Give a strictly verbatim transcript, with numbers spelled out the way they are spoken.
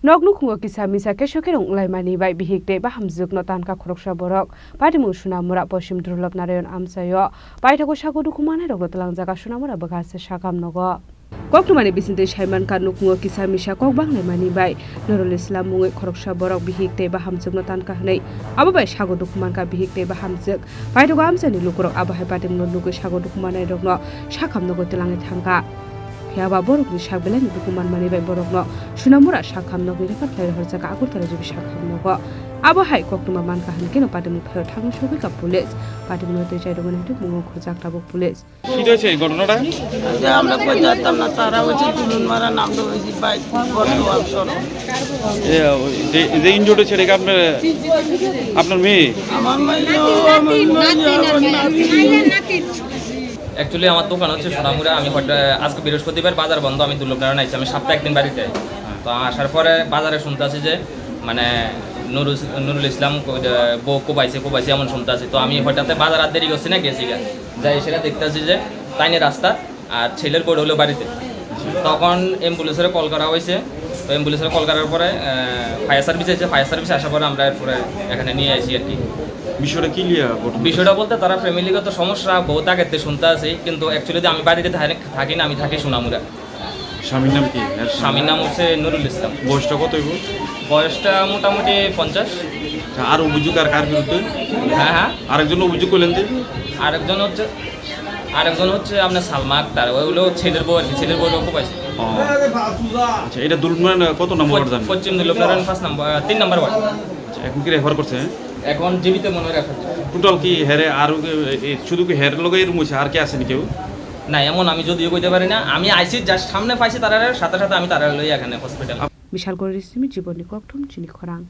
Nok nukhungo kisa misa keso kerong wnglaimani bai bihik tei bahamjwkno tanka khoroksa borok. Patimung Sunamura Poshim Durlop Narayan amchaio paithago sago dukhu mannairokno twlangjaga Sunamura bwkha se sakam nogo. Koktwmani bisingtwi saimankha nukhungo kisa misa kok banglaimani bai Nurul Islam mungwi khoroksa borok bihik tei bahamjwkno tanka hwnwi. Abo bai sago dukhu mankha bihik tei bahamjwk. Paithago amchaini lukurok abo hai patimungno nugwi sago dukhu mannairokno sakam nogo twlangwi thangkha. Phiya ba borokni sak belaini dukhu manmani bai borokno Sunamura sakham nokni refer khlai rohorjak Agartala G B sakham nogo. Abo hai koktwma mankha hwn kheno patimung phaiyo thangwi sogwikha police. Patimungno twi chairogwi nangtwi mungwi khorjak tabuk police. কি হয়েছে এই ঘটনাটা? যে আমরা কই জানতাম না, তারা হচ্ছে দুলুন মারা নাম ধরেছি বাইক বর্তমান সড়ক। এ, ওই যে, যে ইনজুর্ড হয়েছে, এটা কি আপনার, আপনার মেয়ে? আমার মেয়ে, আমার মেয়ে, আমার নাতি। অ্যাকচুয়ালি আমার দোকান হচ্ছে সোনামুড়া। আমি হঠাৎ, আজকে বৃহস্পতিবার, বাজার বন্ধ, আমি দুর্লভনারায়ণ আইছি, আমি সপ্তাহে একদিন বাড়িতে। তো আসার পরে বাজারে শুনতেছি যে মানে নুরুল, নুরুল ইসলাম কো-, বউ কোবাইছে, কোবাইছে এমন শুনতেছি। তো আমি হঠাৎ বাজার আর দেরি করছি না, গেছি গা। যাই সেটা দেখতেছি যে তাইনে রাস্তা আর ছেলের বউ হলো বাড়িতে। তখন অ্যাম্বুলেন্সের কল করা হয়েছে। তো অ্যাম্বুলেন্সের কল করার পরে, আহ, ফায়ার সার্ভিস এসে, ফায়ার সার্ভিস আসার পরে আমরা এরপরে এখানে নিয়ে আসি আর কি। বিষয়টা কি লিয়া ঘটনা? বিষয়টা বলতে তারা ফ্যামিলিগত সমস্যা বহুত আগেতে শুনতে আছি, কিন্তু অ্যাকচুয়ালি আমি বাড়িতে থাকি, থাকি না, আমি থাকি সোনামুড়া। স্বামীর নাম কি? এর স্বামীর নাম হচ্ছে নুরুল ইসলাম। বয়সটা কত হইব? বয়সটা মোটামুটি পঞ্চাশ। আচ্ছা, আর অভিযোগ আর কার বিরুদ্ধে? হ্যাঁ, হ্যাঁ। আরেকজন অভিযোগ করলেন যে? আরেকজন হচ্ছে, আরেকজন হচ্ছে আপনার সালমা আক্তার, ওই হলো ছেলের বউ আর কি, ছেলের বউ রকম পাইছে। ও। আচ্ছা, এটা দুলুন কত নম্বর ওয়ার্ড জানেন? পশ্চিম দুলুন পাঁচ নম্বর, তিন নম্বর ওয়ার্ড। আচ্ছা, এখন কি রেফার করছে? এখন জিবিতে মনে হয় রেফার করছে। টোটাল কি হেরে আর এ, এ, শুধু কি হের লগে এরকম হয়েছে, আর কি আসেনি কেউ? না, এমন আমি যদিও কইতে পারি না। আমি আইছি, জাস্ট সামনে পাইছি তারারে, সাথে সাথে আমি তারারে লই এখানে hospital. Misal Gori Simi Jiboni Kokthum Chini Khorang.